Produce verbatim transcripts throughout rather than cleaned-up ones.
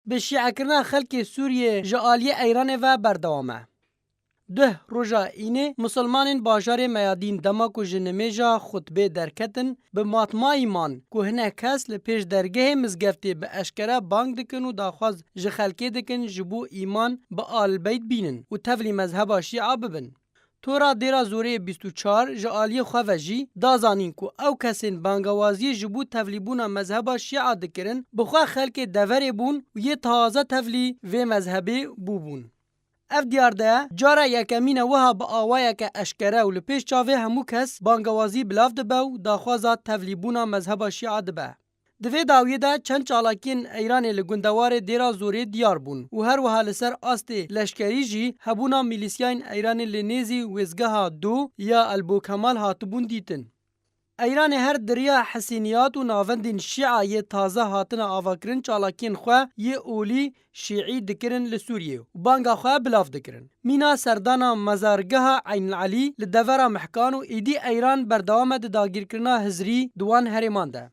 bi şîekirina xelkê Sûriyê ji aliyê Eyranê ve berdewam e. Duh roja înê, misilmanên bajarê Meyadîn dema ku ji nimêja xutbê derketin, bi matmayî man ku hinek kes li pêş dergehê mizgeftê bi eşkere bang dikin û daxwaz ji xelkê dikin ji bo îman bi Alilbeyt bînin û tevlî mezheba Şîa bibin. Tora Dêra Zorê bîst û çar ji aliyê xwe ve jî da zanîn ku ew kesên bangawaziyê ji bo tevlîbûna mezheba Şîa dikirin, bi xwe xelkê deverê bûn û yê taze tevlî vê mezhebê bûbûn. Ev diyar de cara yekemîn e wiha bi awayeke eşkere û li pêş çavê hemû kes bangawazî bilav dibe û daxwaza tevlîbûna mezheba Şîa dibe. Di vê dawiyê de çend çalakiyên Eyranê li gundewarê Dêra Zorê diyar bûn û her wiha li ser astê leşkerî jî hebûna milîsiyayên Eyranê li nêzî wêzgeha Do ya El Bokemal hatibûn dîtin. Eyranê her di riya Hisîniyat û navendên Şîa yê taze hatine avakirin çalakiyên xwe yê olî Şîî dikirin li Sûriyê û banga xwe bilav dikirin. Mîna serdana mezargeha Eynil Elî li devera Mehkan û êdî Eyran berdewam e di dagîrkirina Hizrî di wan herêman de.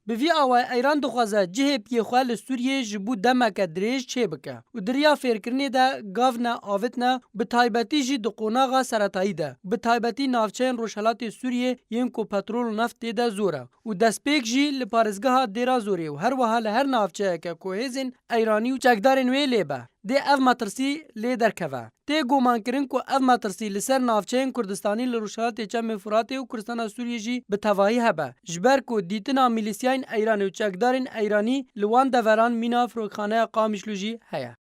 Bi vî awayî Eyran dixwaze cihê piyê xwe li Sûriyê ji bo demeke dirêj çêbike û di riya fêrkirinê de gavne avêtine, bi taybetî jî di qonaxa seretayî de, bi taybetî navçeyên rojhelatê Sûriyê yên ku petrol û neft tê de zor e û destpêk jî li parêzgeha Dêra Zorê û her wiha li her navçeyeke ku hêzên Eyranî û çekdarên wê lê be, dê ev metirsî lê derkeve. Tê gumankirin ku ev metirsî li ser navçeyên Kurdistanî li rojhelatê Çemê Furatê û Kurdistana Sûriyê jî bi tevahî hebe, ji ber ku dîtina milîsiyayên Eyranê û çekdarên Eyranî li wan deveran mîna firokxaneya Qamişlo jî heye.